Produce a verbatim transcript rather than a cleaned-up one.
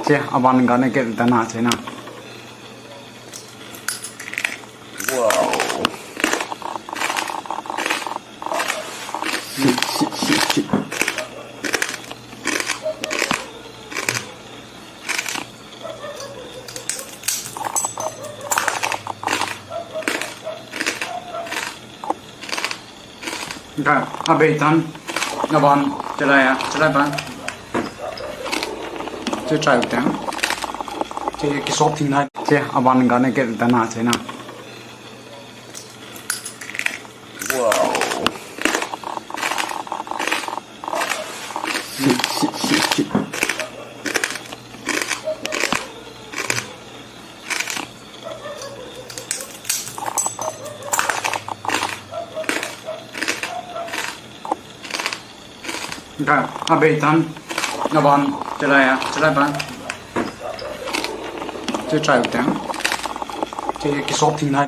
Che, aban ga na ke ta na che na. Wow. Shit, shit, shit, shit. Ka, abei tan, aban, chelai a, chelai ban. Che chai u teng. Che kisop thing nai. Che, aban ga na ke ta na che na. Wow. Shit, shit, shit, shit. Ka, abei tan, aban, chelai a, chelai ban. Che chai u teng. Che kisop thing nai.